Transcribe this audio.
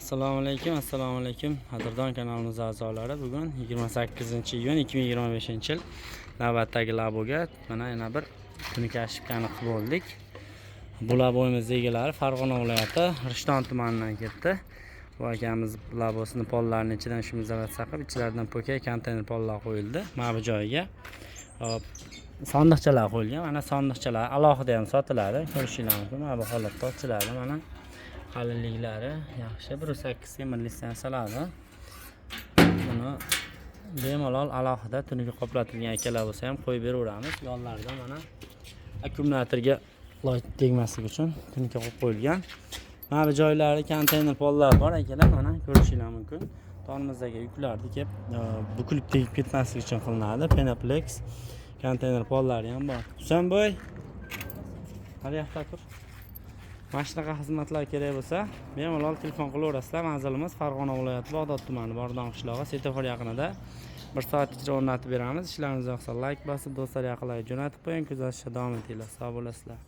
Assalomu alaykum, assalomu alaykum. Qadrdon kanalimiz a'zolari, bugun 28-iyun 2025-yil navbatdagi laboga mana yana bir tunuka ошибка ni qilib bo'ldik. Bu laboyimiz egalari Farg'ona viloyati Rishton tumanidan ketdi. Bu akamiz labosini pollarini ichidan шумоизоляция qilib, ichlaridan po'kay konteyner pollar qo'yildi. Mana bu joyiga. Hop, sandiqchalar qo'yilgan. Mana sandiqchalar alohida ham sotiladi. Ko'rishinglar mumkin. Mana bu holatda ochiladi mana. Qalinliklari yaxshi, 1,8 temirli stansiyalardi. Buni bemalol alohida tunuka qoplatilgan akalar bo'lsa ham qo'yib beraveramiz. Yonlarida mana akkumulyatorga loy tegmasligi uchun tunuka qo'yib qo'yilgan. Mana bu joylari konteyner pollar bor, akalar, mana ko'rishinglar mumkin. Tormozdagi yuklarni kelib bukilib tegib ketmasligi uchun qilinadi. Penoplex konteyner pollari ham bor. Husanboy, yoqda tur. Mana shunaqa xizmatlar kerak bo'lsa, bemalol telefon qilaverasizlar. Manzilimiz Farg'ona viloyati, Bag'dod tumani, Bordon qishlog'i, svetofor yaqinida. Bir soat ichida o'rnatib beramiz. Ishlarimiz yoqsa, layk bosib, do'stlar, yaqinlarga jo'natib qo'ying. Kuzatishda davom etinglar. Sog' bo'lasizlar.